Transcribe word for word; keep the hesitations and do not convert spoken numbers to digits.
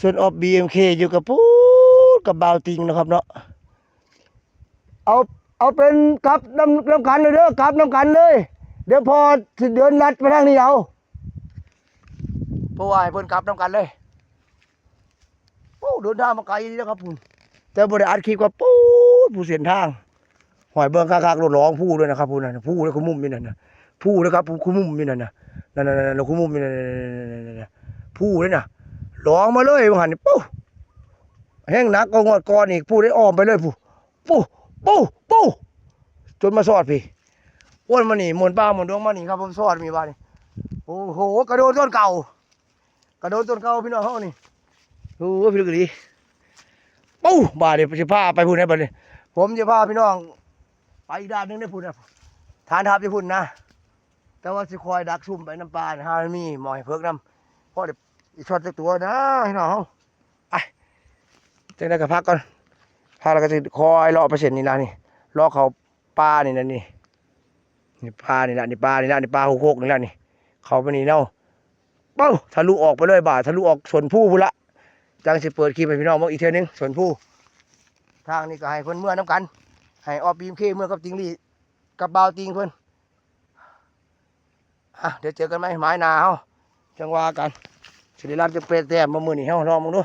ส่วนออฟ บีเอ็มเค อยู่กับพู้นกับบ่าวติงนะครับเนาะ เอา เอาเป็นกลับนำนำกันเลยเด้อกลับนำกันเลย เดี๋ยวพอสิเดินลัดไปทางนี้เอา เพราะว่าให้เพิ่นกลับนำกันเลย โอ้ เดินทางมาไกลดีนะครับผม แต่บ่ได้อัดคลิปกับปู๊ดผู้เส้นทาง หอยเบิ่งคักๆ รถร้องผู้ด้วยนะครับผู้นั่นผู้เลยคุมุมอยู่นั่นนะผู้เลยครับผู้คุมุมอยู่นั่นนะนั่นๆๆๆคุมุมอยู่นั่นๆๆๆๆผู้เลยนะร้องมาเลยว่าหั่นนี่ปุ๊บแฮงหนักกว่างวดก่อนอีกผู้ได้อ้อมไปเลยผู้ปุ๊บปุ๊บปุ๊บจนมาซอดพี้วนมานี่มวนป่ามวนดงมานี่ครับผมซอดมีบาดนี่โอ้โหกระโดดต้นเก่ากระโดดต้นเก่าพี่น้องเฮานี่โอ้พี่ลึกอีหลี ปู๊บาดนี้สิพาไปพู้นได้บัดนี้ ผมสิพาพี่น้องไปอีกด้านหนึ่งได้พู้นนะ ฐานทัพอยู่พู้นนะ แต่ว่าสิคอยดักซุ่มไปนำป่านะ หามีหมอยเพิกนำ พอได้อีกช็อตจักตัวนะพี่น้องเฮาไป จังได๋ก็พักก่อน พักแล้วก็สิคอยเลาะไปเส้นนี้ล่ะนี่ เลาะเข้าป่านี่ล่ะนี่ นี่ป่านี่ล่ะ นี่ป่านี่ล่ะ นี่ป่าหกหกนี่ล่ะนี่ เข้าไปนี่เนาะ เป้า ทะลุออกไปเลยบาด ทะลุออกสวนภูพู้นละ จังสิเปิดคลิปให้พี่น้องเบิ่งอีกเทื่อนึง สวนภู ทางนี้ก็ให้เพิ่นเมือนำกัน ให้ออฟ บีเอ็มเค เมือกับติงลี่ กับบ่าวติงเพิ่น อ่ะ เดี๋ยวเจอกันใหม่หมายหน้าเฮา จังว่ากัน สิได้รับจักแปดแต้มบ่มื้อนี้เฮาลองเบิ่งดู